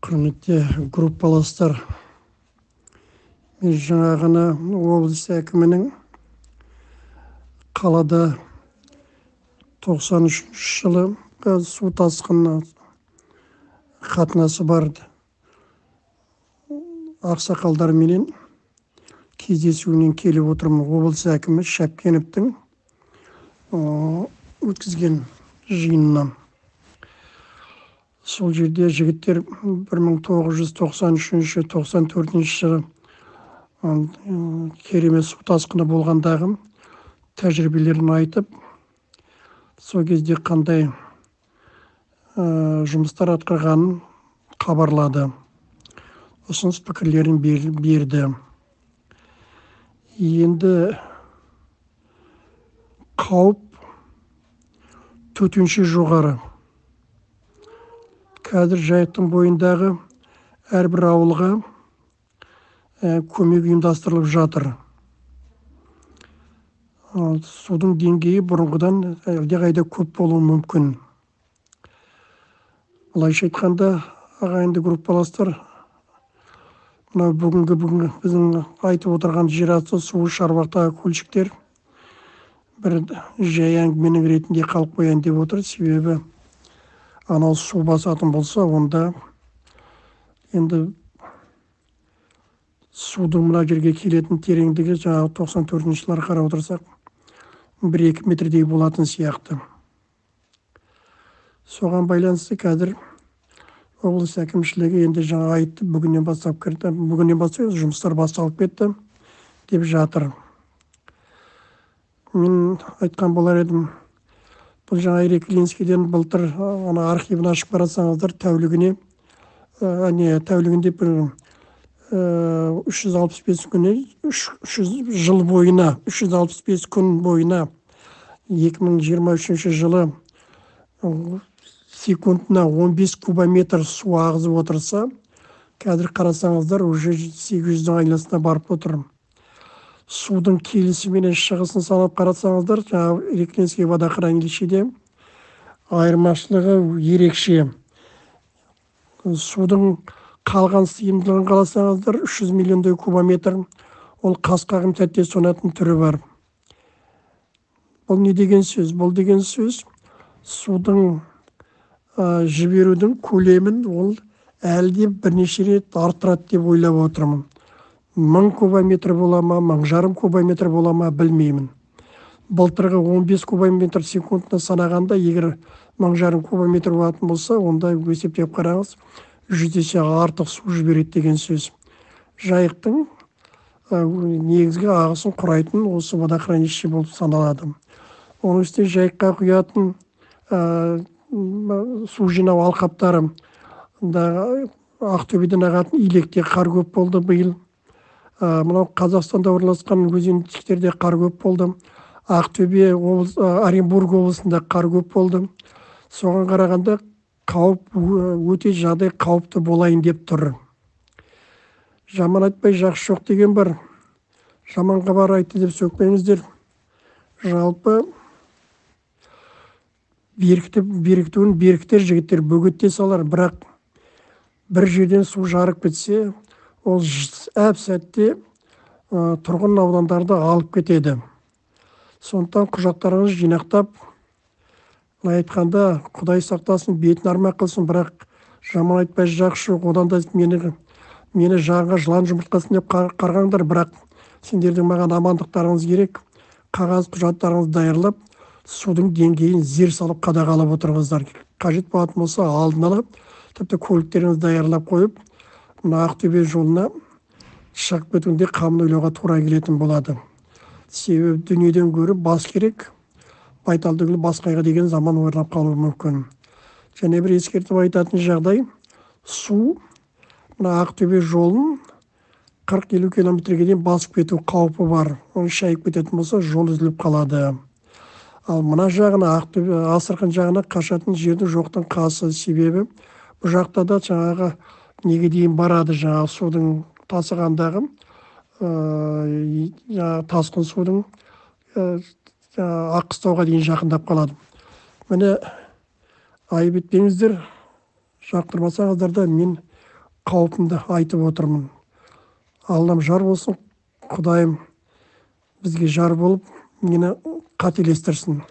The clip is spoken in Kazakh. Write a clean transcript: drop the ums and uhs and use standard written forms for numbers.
Құрметті группаластар, мен жаңа ғана облыс әкімінің қалада 93 жылы су тасқынына қатынасы бар ақсақалдарменен кездесуінен келіп отырмын. Облыс әкімі Шәпкеновтің өткізген жиынынан. Сол жерде жігіттер 1993-94 жылы керемет су тасқыны болғандағы тәжірибелерін айтып, сол кезде қандай жұмыстар атқарғанын хабарлады, ұсыныс пікірлерін берді. Енді қауіп төтенше жоғары. Қазір Жайықтың бойындағы әрбір ауылға көмек ұйымдастырылып жатыр. Судың деңгейі бұрынғыдан әлдеқайда көп болуы мүмкін. Былайша айтқанда, ағайынды группаластар, мынау бүгінгі біздің айтып отырған жерасты суы, шарбақтағы көлшіктер бір жай әңгіменің ретінде қалып қояйын деп отыр. Себебі анау су басатын болса, онда енді судың мына жерге келетін тереңдігі жаңағы 94 жылдары қарап отырсақ 1-2 метрдей болатын сияқты. Соған байланысты қазір облыс әкімшілігі енді жаңа айтты, бүгіннен бастап кірді, бүгіннен бастап жұмыстар басталып кетті деп жатыр. Мен айтқан болар едім, бұл жаңа Иреклинскийден былтыр ана архивін ашып қарасаңыздар, тәулігіне, тәулігінде бір 365 күні, 300 жыл бойына, 365 күн бойына 2023 жылы секундына 15 кубометр су ағызып отырса, қазір қарасаңыздар, уже 800-дің айналасына барып отыр. Судың келісі менен шығысын санап қарасаңыздар, жаңағы Иреклинский водохранилищеде айырмашылығы ерекше. Судың қалған сыйымдылығын қарасаңыздар, 300 миллиондай кубометр, ол қас қағым сәтте сонатын түрі бар. Бұл не деген сөз? Бұл деген сөз, судың жіберудің көлемін ол әлі де бірнеше рет арттырады деп ойлап отырмын. 1000 кубометр бола ма, 1500 кубометр бола ма, білмеймін. Былтырғы 15 кубометр секундына санағанда, егер 1500 кубометр болатын болса, онда есептеп қараңыз, 100 есе артық су жібереді деген сөз. Жайықтың негізгі ағысын құрайтын осы водохранилище болып саналады. Оның үстіне Жайыққа құятын су жинау алқаптары, Ақтөбеден ағатын Илекте қар көп болды биыл. Мынау Қазақстанда орналасқан өзеншіктерде қар көп болды. Ақтөбе облыс, Оренбург облысында қар көп болды. Соған қарағанда қауіп өте жағдай қауіпті болайын деп тұр. Жаман айтпай жақсы жоқ деген бар. Жаман хабар айтты деп сөкпеңіздер. Жалпы беркітуін беркітер жігіттер, бөгетте салар, бірақ бір жерден су жарып кетсе, ол әп сәтте тұрғын аудандарды алып кетеді. Сондықтан құжаттарыңызды жинақтап, былай айтқанда, Құдай сақтасын, бетін армақ қылсын, бірақ жаман айтпай жақсы жоқ, одан да мені жағыңа жылан жұмыртқасын деп қарғаңдар, бірақ сендердің маған амандықтарыңыз керек. Қағаз құжаттарыңызды даярлап, судың деңгейін зер салып қадағалап отырыңыздар. Қажет болатын болса, алдын ала тіпті көліктеріңізді даярлап қойып, мына Ақтөбе жолына шығып кетуінде қамын ойлауға тура келетін болады. Себебі дүниеден гөрі бас керек, байтал түгіл бас қайғы деген заман орнап қалуы мүмкін. Және бір ескертіп айтатын жағдай, су мына Ақтөбе жолын 40-50 километрге дейін басып кету қаупі бар. Оны шайып кететін болса, жол үзіліп қалады. Ал мына жағына, Ақтөбе, Астрахань жағына қашатын жердің жоқтың қасы. Себебі бұл жақта да жаңағы неге дейін барады, жаңағы судың тасығандағы, жаңағы тасқын судың, жаңағы Аққыстауға дейін жақындап қалады. Міне, айып етпеңіздер, жақтырмасаңыздар да мен қаупімді айтып отырмын. Аллам жар болсын, Құдайым бізге жар болып, мені қателестірсін.